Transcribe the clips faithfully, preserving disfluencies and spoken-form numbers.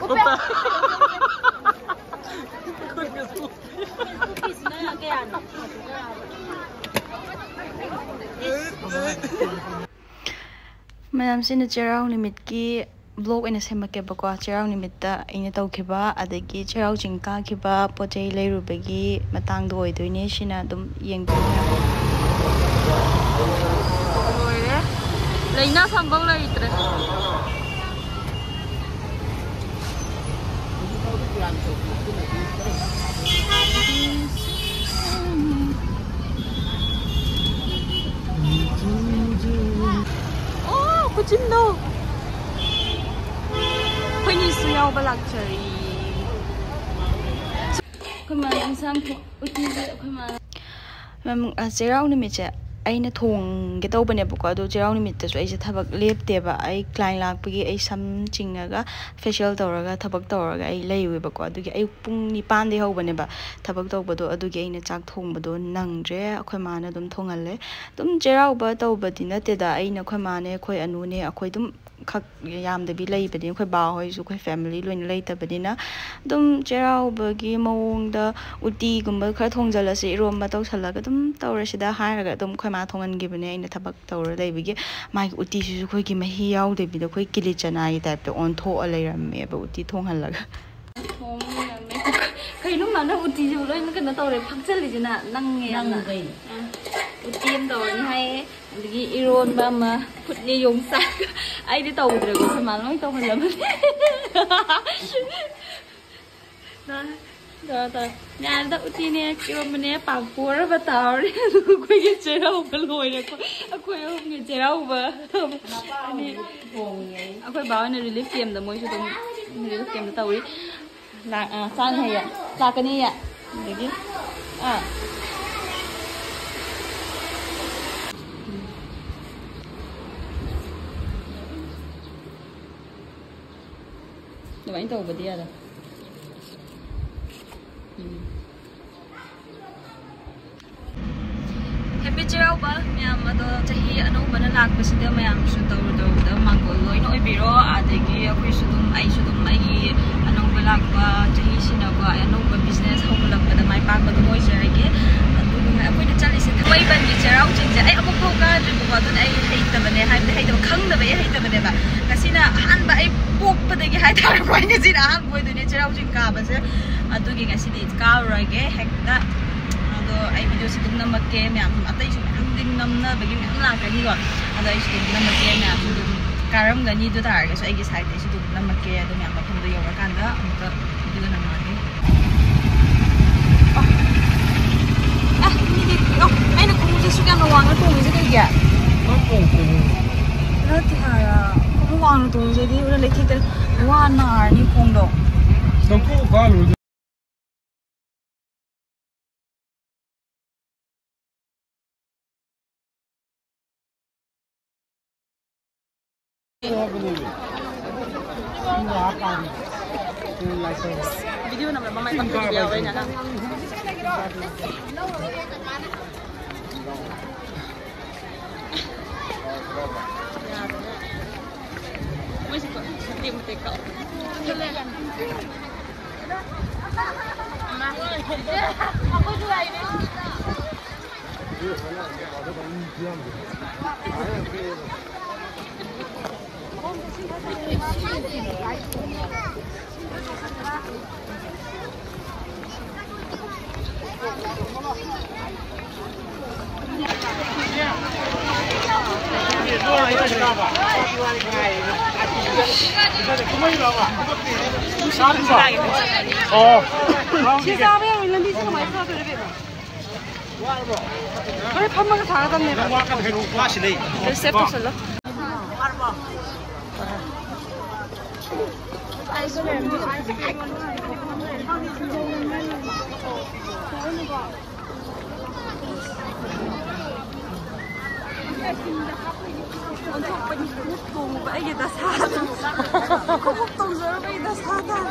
ꯎꯞꯄ꯫ ꯃꯌꯥꯝꯁꯤꯅ ꯆꯩꯔꯥꯎ ꯅꯨꯃꯤꯠꯀꯤ vlog ꯑꯣꯏꯅ ꯁꯦꯝꯃꯛꯀꯦꯕꯀꯣ꯫ ꯆꯩꯔꯥꯎ ꯅꯨꯃꯤꯠꯇ ꯑꯩꯅ ꯇꯧꯈꯤꯕ, ꯑꯗꯒꯤ ꯆꯩꯔꯥꯎ ꯆꯤꯡ ꯀꯥꯈꯤꯕ, ꯄꯣꯠ ꯆꯩ ꯂꯩꯔꯨꯕꯒꯤ ꯃꯇꯥꯡꯗꯣ ꯑꯣꯏꯗꯣꯏꯅꯦ꯫ ꯁꯤꯅ ꯑꯗꯨꯝ ꯌꯦꯡꯕꯤꯌꯨ꯫ ꯂꯣꯏꯔꯦ, ꯂꯩꯅꯥ ꯁꯝꯕꯧ ꯂꯩꯇ꯭ꯔꯦ꯫ ꯑꯣ, ꯈꯨꯆꯤꯟꯗꯣ꯫ ꯑꯩꯈꯣꯏꯅꯤꯁꯨ ꯌꯥꯎꯕ ꯂꯥꯛꯆꯔꯤ꯫ ꯑꯩꯈꯣꯏ ꯃꯥꯅ ꯏꯟꯁꯥꯡ ꯊꯣꯡ-, ꯎꯇꯤꯁꯦ ꯑꯩꯈꯣꯏ ꯃꯥꯅ ꯃꯦꯝ, ꯑ, ꯆꯩꯔꯥꯎ ꯅꯨꯃꯤꯠꯁꯦ ꯑꯩꯅ ꯊꯣꯡꯒꯦ ꯇꯧꯕꯅꯦꯕꯀꯣ, ꯑꯗꯣ ꯆꯩꯔꯥꯎ ꯅꯨꯃꯤꯠꯇꯁꯨ ꯑꯩꯁꯦ ꯊꯕꯛ ꯂꯦꯞꯇꯦꯕ꯫ ꯑꯩ client ꯂꯥꯛꯄꯒꯤ ꯑꯩ ꯁꯝ ꯆꯤꯡꯉꯒ, facial ꯇꯧꯔꯒ, ꯊꯕꯛ ꯇꯧꯔꯒ ꯑꯩ ꯂꯩꯌꯦꯕꯀꯣ꯫ ꯑꯗꯨꯒꯤ ꯑꯌꯨꯛ ꯄꯨꯡ ꯅꯤꯄꯥꯟꯗꯩ ꯍꯧꯕꯅꯦꯕ ꯊꯕꯛ ꯇꯧꯕꯗꯣ, ꯑꯗꯨꯒꯤ ꯑꯩꯅ ꯆꯥꯛ ꯊꯣꯡꯕꯗꯣ ꯅꯪꯗ꯭ꯔꯦ꯫ ꯑꯩꯈꯣꯏ ꯃꯥꯅ ꯑꯗꯨꯝ ꯊꯣꯡꯍꯜꯂꯦ꯫ ꯑꯗꯨꯝ ꯆꯩꯔꯥꯎꯕ ꯇꯧꯕꯗꯤ ꯅꯠꯇꯦꯗ, ꯑꯩꯅ, ꯑꯩꯈꯣꯏ ꯃꯥꯅꯦ, ꯑꯩꯈꯣꯏ ꯑꯅꯨꯅꯦ, ꯑꯩꯈꯣꯏ ꯑꯗꯨꯝ ꯈꯛ ꯌꯥꯝꯗꯕꯤ ꯂꯩꯕꯅꯤ꯫ ꯑꯩꯈꯣꯏ ꯕꯥ ꯍꯣꯏꯁꯨ ꯑꯩꯈꯣꯏ family ꯂꯣꯏꯅ ꯂꯩꯇꯕꯅꯤꯅ, ꯑꯗꯨꯝ ꯆꯩꯔꯥꯎꯕꯒꯤ ꯃꯑꯣꯡꯗ ꯎꯇꯤꯒꯨꯝꯕ ꯈꯔ ꯊꯣꯡꯖꯜꯂꯁꯤ, ꯏꯔꯣꯝꯕ ꯇꯧꯁꯜꯂꯒ ꯑꯗꯨꯝ ꯇꯧꯔꯁꯤꯗ ꯍꯥꯏꯔꯒ ꯑꯗꯨꯝ ꯑꯩꯈꯣꯏ ꯃꯥ ꯊꯣꯡꯍꯟꯈꯤꯕꯅꯦ꯫ ꯑꯩꯅ ꯊꯕꯛ ꯇꯧꯔ ꯂꯩꯕꯒꯤ ꯃꯥꯒꯤ ꯎꯇꯤꯁꯤꯁꯨ ꯑꯩꯈꯣꯏꯒꯤ ꯃꯍꯤ ꯌꯥꯎꯗꯕꯤꯗ ꯑꯩꯈꯣꯏ ꯀꯤꯂꯤ ꯆꯅꯥꯒꯤ type ꯇ ꯑꯣꯟꯊꯣꯛꯑ ꯂꯩꯔꯝꯃꯦꯕ ꯎꯇꯤ ꯊꯣꯡꯍꯜꯂꯒ꯫ ꯊꯣꯡ ꯂꯩꯔꯝꯃꯦ꯫ ꯀꯩꯅꯣ ꯃꯥꯅ ꯎꯇꯤꯁꯤꯕꯨ ꯂꯣꯏꯅ ꯀꯩꯅꯣ ꯇꯧꯔꯦ, ꯐꯛꯆꯜꯂꯤꯁꯤꯅ ꯅꯪꯉꯦ ꯌꯥꯝꯅ꯫ ꯅꯪ ꯀꯩꯅꯣ? ꯑ, ꯎꯇꯤ ꯑꯃ ꯇꯧꯔꯅꯤ ꯍꯥꯏꯌꯦ, ꯑꯗꯒꯤ ꯏꯔꯣꯟꯕ ꯑꯃ, ꯈꯨꯠꯅꯦ ꯌꯣꯡꯆꯥꯛ꯫ ꯑꯩꯗꯤ ꯇꯧꯗ꯭ꯔꯦꯀꯣ, ꯑꯩꯈꯣꯏ ꯃꯥꯅ ꯂꯣꯏ ꯇꯧꯍꯜꯂꯕꯅꯦ꯫ ꯇꯧꯔꯣ, ꯇꯧꯔꯣ꯫ ꯌꯥꯔꯦꯗ, ꯎꯇꯤꯅꯦ, ꯏꯔꯣꯝꯕꯅꯦ, ꯄꯥꯐꯣꯔ ꯑꯃ ꯇꯥꯎꯔꯦ꯫ ꯑꯗꯨꯒ ꯑꯩꯈꯣꯏꯒꯤ ꯆꯩꯔꯥꯎꯕ ꯂꯣꯏꯔꯦꯀꯣ꯫ ꯑꯩꯈꯣꯏ ꯑꯍꯨꯝꯒꯤ ꯆꯩꯔꯥꯎꯕ꯫ ꯑꯅꯤ꯫ ꯑꯩꯈꯣꯏ ꯕꯥ ꯍꯣꯏꯅ relief camp ꯇ, ꯃꯣꯏꯁꯨ ꯑꯗꯨꯝ relief camp ꯇ ꯇꯧꯔꯤ꯫ ꯂꯥꯛ-, ꯑ, ꯆꯥꯅꯤ ꯍꯥꯏꯌꯦ꯫ ꯂꯥꯛꯀꯅꯤꯌꯦ꯫ ꯑꯗꯒꯤ, ꯑ꯫ ꯑꯗꯨꯃꯥꯏꯅ ꯇꯧꯕꯗꯤ ꯌꯥꯗ꯫ ꯎꯝ꯫ Happy ꯆꯩꯔꯥꯎꯕ ꯃꯌꯥꯝ꯫ ꯑꯗꯣ ꯆꯍꯤ ꯑꯅꯧꯕꯅ ꯂꯥꯛꯄꯁꯤꯗ ꯃꯌꯥꯝꯁꯨ ꯇꯧꯔꯨ ꯇꯧꯔꯨꯕꯗ ꯃꯥꯡꯒꯣꯜ ꯂꯣꯏꯅ ꯑꯣꯏꯕꯤꯔꯣ꯫ ꯑꯅꯧꯕ ꯕꯤꯖꯤꯅꯦꯁ ꯍꯧꯒꯠꯂꯛꯄꯗ ꯃꯥꯏ ꯄꯥꯛꯄꯗꯣ ꯑꯣꯏꯖꯔꯒꯦ꯫ ꯑꯗꯨꯒ ꯑꯩꯈꯣꯏꯅ ꯆꯠꯂꯤꯁꯦ ꯊꯥꯡꯃꯩꯕꯟꯒꯤ ꯆꯩꯔꯥꯎ ꯆꯤꯡꯁꯦ ꯑꯩ ꯑꯃꯨꯛ ꯐꯥꯎ ꯀꯥꯗ꯭ꯔꯤꯕꯀꯣ, ꯑꯗꯨꯅ ꯑꯩ ꯍꯩꯇꯕꯅꯦ, ꯍꯥꯏꯕꯗꯤ ꯍꯩꯇꯕ, ꯈꯪꯗꯕ, ꯑꯩ ꯍꯩꯇꯕꯅꯦꯕ꯫ ꯉꯁꯤꯅ ꯑꯍꯥꯟꯕ, ꯑꯩ ꯄꯣꯛꯄꯗꯒꯤ ꯍꯥꯏꯇꯥꯔꯦꯀꯣ, ꯑꯩ ꯉꯁꯤꯅ ꯑꯍꯥꯟꯕ ꯑꯣꯏꯗꯣꯏꯅꯦ ꯆꯩꯔꯥꯎ ꯆꯤꯡ ꯀꯥꯕꯁꯦ꯫ ꯑꯗꯨꯒꯤ ꯉꯁꯤꯗꯤ ꯀꯥꯔꯨꯔꯒꯦ ꯍꯦꯛꯇ꯫ ꯑꯗꯣ ꯑꯩ ꯚꯤꯗꯤꯑꯣꯁꯤ ꯑꯗꯨꯝ ꯅꯝꯃꯛꯀꯦ ꯃꯌꯥꯝ, ꯑꯇꯩꯁꯨ ꯃꯌꯥꯝꯗꯤ ꯅꯝꯅꯕꯒꯤ ꯃꯌꯥꯝ ꯂꯥꯛꯀꯅꯤꯀꯣ꯫ ꯑꯗꯣ ꯑꯩꯁꯨ ꯑꯗꯨꯝ ꯅꯝꯃꯛꯀꯦ, ꯃꯌꯥꯝꯁꯨ ꯑꯗꯨꯝ ꯀꯥꯔꯝꯒꯅꯤ꯫ ꯑꯗꯨ ꯇꯥꯔꯒꯁꯨ ꯑꯩꯒꯤ ꯁꯥꯏꯗꯇꯩꯁꯨ ꯑꯗꯨꯝ ꯅꯝꯃꯛꯀꯦ꯫ ꯑꯗꯣ ꯃꯌꯥꯝ ꯃꯐꯝꯗꯣ ꯌꯧꯔꯀꯥꯟꯗ ꯑꯃꯨꯛꯀ ꯚꯤꯗꯤꯑꯣ ꯅꯝꯃꯛꯑꯒꯦ꯫ ꯑ, ꯑ, ꯃꯤꯗꯤ, ꯑ, ꯑꯩꯅ ꯈꯣꯡꯎꯞꯁꯦ ꯁꯨꯛ ꯌꯥꯝꯅ ꯋꯥꯡꯅ ꯇꯣꯡꯉꯤꯁꯦ ꯀꯩꯒꯤ? ꯅꯠꯇꯦ ꯍꯥꯏꯔ, ꯈꯣꯡꯎꯞ ꯋꯥꯡꯅ ꯇꯣꯡꯉꯤꯁꯤꯗꯤ ꯎꯔ ꯂꯩꯊꯦꯛꯇ ꯋꯥ ꯅꯥꯔꯅꯤ ꯈꯣꯡꯗꯣ꯫ ꯅꯪ ꯈꯣꯡꯎꯞ ꯀꯥꯏꯔꯨꯔꯗꯤ꯫ ꯚꯤꯗꯤꯑꯣ ꯅꯝꯕꯔ ꯃꯃꯥꯏ ꯄꯥꯛꯊꯣꯛꯄꯤꯕ ꯌꯥꯎꯋꯦ ꯑꯩꯅ ꯑꯉꯥꯡ꯫ ꯃꯣꯏꯁꯦ ꯀꯣ, ꯃꯇꯦꯛ ꯃꯇꯦꯛ ꯀꯛꯑꯣ꯫ ꯁꯤ ꯆꯥꯕ ꯌꯥꯔꯣꯏ, ꯂꯝꯕꯤꯁꯦ ꯀꯃꯥꯏꯅ ꯐꯗꯣꯏꯅꯣ ꯏꯕꯦꯝꯃ? ꯍꯣꯔꯦꯟ ꯐꯝꯃꯒ ꯊꯥꯒꯗꯕꯅꯦꯕ꯫ ꯁꯦꯞ ꯇꯧꯁꯜꯂꯣ꯫ ꯑꯣꯟꯊꯣꯛꯄꯅꯤ, ꯈꯣꯡꯎꯞ ꯇꯣꯡꯉꯨꯕ ꯑꯩꯒꯤ ꯗꯁꯥꯗꯣ꯫ ꯈꯣꯡꯎꯞ ꯇꯣꯡꯖꯔꯨꯕ ꯑꯩ ꯗꯁꯥ ꯇꯥꯔꯦ꯫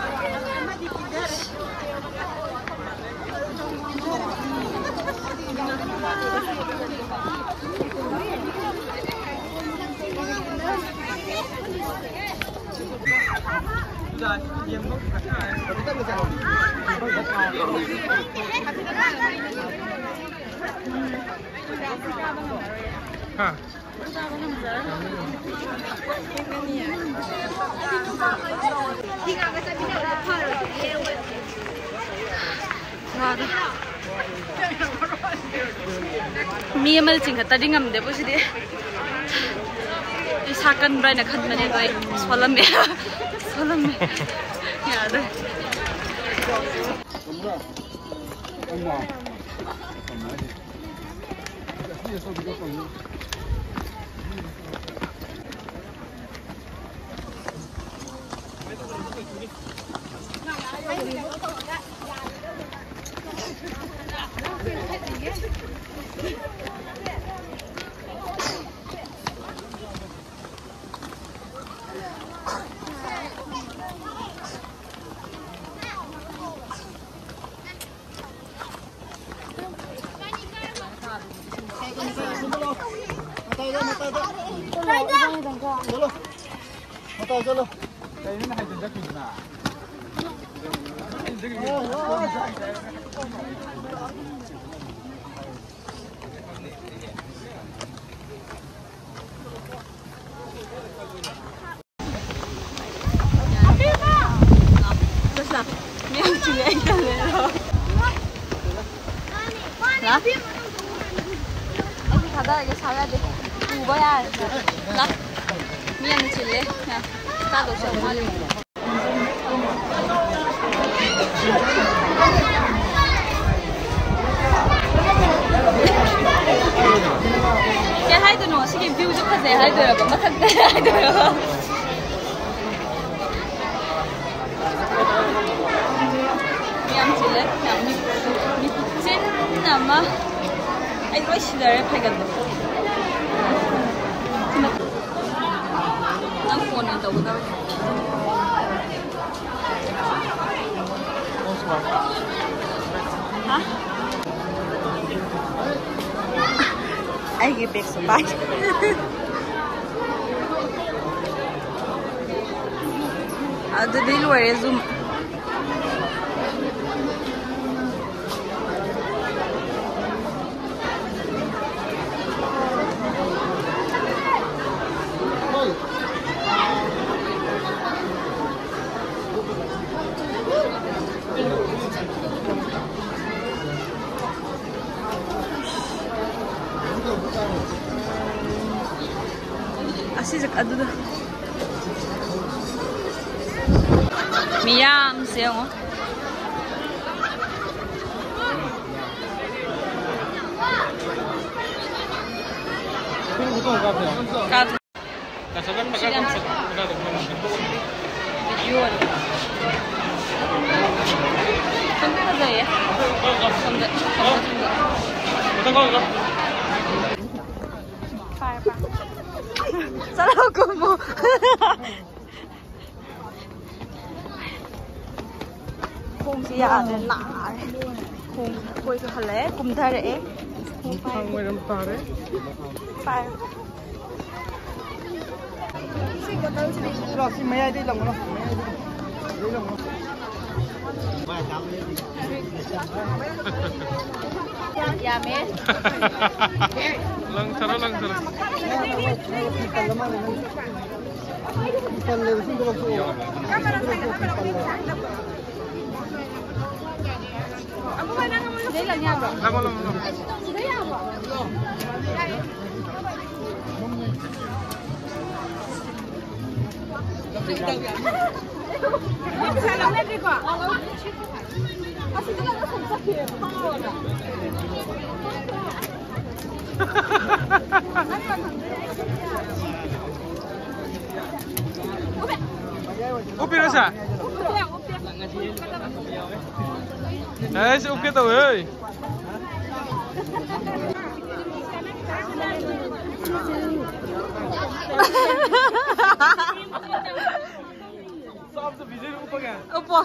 ꯃꯤ ꯑꯃ ꯆꯤꯡꯈꯠꯇꯗꯤ ꯉꯝꯗꯦꯕꯨ ꯁꯤꯗꯤ꯫ ꯏꯁꯥ ꯀꯟꯕ꯭ꯔꯥ ꯍꯥꯏꯅ ꯈꯟꯕꯅꯦ, ꯑꯗꯣ ꯑꯩ ꯁꯣꯜꯂꯝꯃꯦ꯫ ꯁꯣꯜꯂꯝꯃꯦ꯫ ꯌꯥꯗ꯭ꯔꯦ꯫ ꯂꯥ? ꯑꯩꯁꯨ ꯊꯥꯗꯔꯒꯦ, ꯁꯥꯎ ꯌꯥꯗꯦ꯫ ꯄꯨꯕ ꯌꯥꯔꯦ꯫ ꯂꯥ? ꯃꯤ ꯌꯥꯝ ꯆꯤꯜꯂꯦ꯫ ꯌꯥ꯫ ꯆꯥꯗꯧꯁꯨ ꯌꯥꯝ ꯋꯥꯠꯂꯤ꯫ ꯀꯩ ꯍꯥꯏꯗꯣꯏꯅꯣ? ꯁꯤꯒꯤ ꯚ꯭ꯌꯨꯁꯦ ꯐꯖꯩ ꯍꯥꯏꯗꯣꯏꯔꯕ? ꯃꯊꯛꯇ ꯍꯥꯏꯗꯣꯏꯔꯕ? ꯌꯥꯝ ꯆꯤꯜꯂꯦ꯫ ꯌꯥꯝ ꯃꯤ, ꯃꯤ ꯈꯨꯆꯤꯟ ꯑꯃ꯫ ꯑꯩ ꯂꯣꯏ ꯁꯤꯗꯔꯦ ꯐꯩꯒꯟꯗꯣ꯫ ꯅꯪ ꯐꯣꯟ ꯑꯣꯏꯅ ꯇꯧꯒꯗꯕꯅꯦ꯫ ꯍꯥ? ꯑꯩꯒꯤ ꯕꯦꯒꯁꯨ ꯄꯥꯏ꯫ ꯑꯗꯨꯗꯤ ꯂꯣꯏꯔꯦ ꯖꯨꯝ꯫ ꯑꯁꯤꯁꯦ ꯑꯗꯨꯗ ꯃꯤꯌꯥꯝꯁꯦ ꯌꯦꯡꯉꯣ꯫ ꯀꯥꯞ- ꯁꯣꯝꯗ ꯐꯖꯩꯌꯦ꯫ ꯁꯣꯝꯗ, ꯁꯣꯝꯗ, ꯁꯣꯝꯗ꯫ ꯆꯠꯂꯣ ꯀꯨꯝꯃꯣ꯫ ꯈꯣꯡꯁꯦ ꯌꯥꯗ꯭ꯔꯦ, ꯅꯥꯔꯦ꯫ ꯈꯣꯡ ꯑꯩꯈꯣꯏꯁꯨ ꯍꯜꯂꯛꯑꯦ, ꯀꯨꯝꯊꯔꯛꯑꯦ꯫ ꯅꯨꯡꯗꯥꯡ ꯋꯥꯏꯔꯝ ꯇꯥꯔꯦ꯫ ꯐꯥꯏꯚ꯫ ꯁꯤ ꯃꯌꯥꯏꯗꯩ ꯂꯪꯉꯨ, ꯃꯌꯥꯏꯗꯩ ꯂꯪꯉꯨ꯫ ꯌꯥꯝꯃꯦ꯫ ꯂꯪꯊꯔꯣ, ꯂꯪꯊꯔꯣ꯫ ꯄꯜꯂꯦꯕ, ꯁꯤꯡꯗꯣ ꯂꯧꯊꯣꯛꯑꯣ꯫ ꯁꯤꯗꯩ ꯂꯪ ꯌꯥꯕ꯭ꯔꯣ? ꯂꯪꯉꯣ, ꯂꯪꯉꯣ, ꯂꯪꯉꯣ꯫ ꯎꯞꯄꯤꯔꯣ ꯁꯦ? ꯑꯦꯁ, ꯎꯞꯀꯦ ꯇꯧꯋꯦ, ꯍꯩ꯫ ꯎꯞꯄꯣ꯫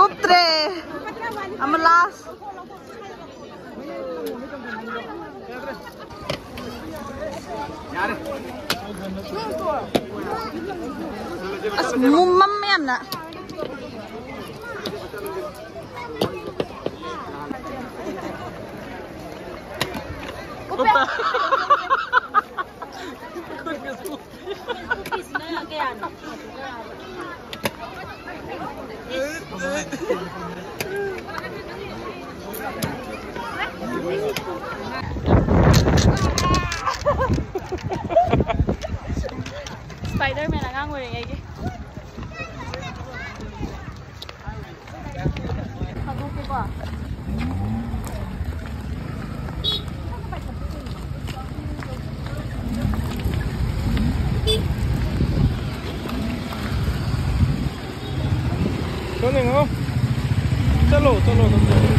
ꯎꯞꯇ꯭ꯔꯦ꯫ ꯑꯃ ꯂꯥꯁ꯫ ꯑꯁ, ꯃꯨꯝꯃꯝꯃꯦ ꯌꯥꯝꯅ꯫ Spider-Man ꯑꯉꯥꯡ ꯑꯣꯏꯔꯤꯉꯩꯒꯤ꯫ ꯊꯥꯗꯣꯛꯀꯦꯀꯣ꯫ ꯆꯠꯂꯣ, ꯆꯠꯂꯣ, ꯆꯠꯂꯣ꯫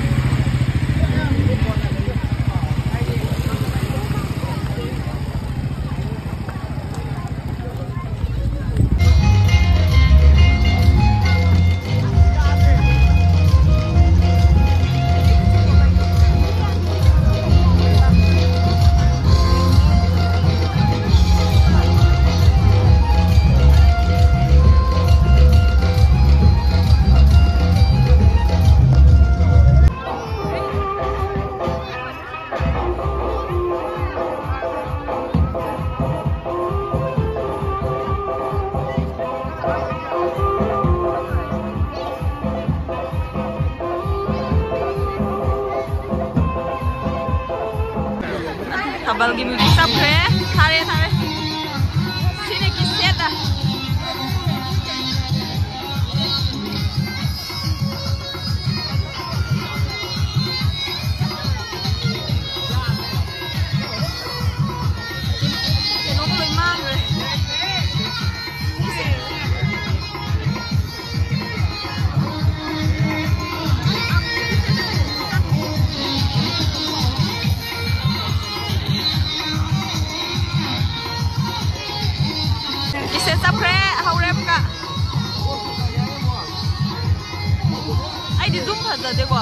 ꯊꯥꯕꯜꯒꯤ music ꯆꯞꯈ꯭ꯔꯦ꯫ ꯊꯥꯔꯦ, ꯊꯥꯔꯦ꯫ ꯁꯤꯅ ꯀꯤꯁꯦꯠꯇ꯫ ꯀꯩꯅꯣꯒ ꯂꯣꯏ ꯃꯥꯡꯈ꯭ꯔꯦ꯫ ꯀꯤꯁꯦꯠ ꯆꯞꯈ꯭ꯔꯦ, ꯍꯧꯔꯦ ꯑꯃꯨꯛꯀ꯫ ꯑꯩꯗꯤ zoom ꯐꯖꯗꯦꯀꯣ꯫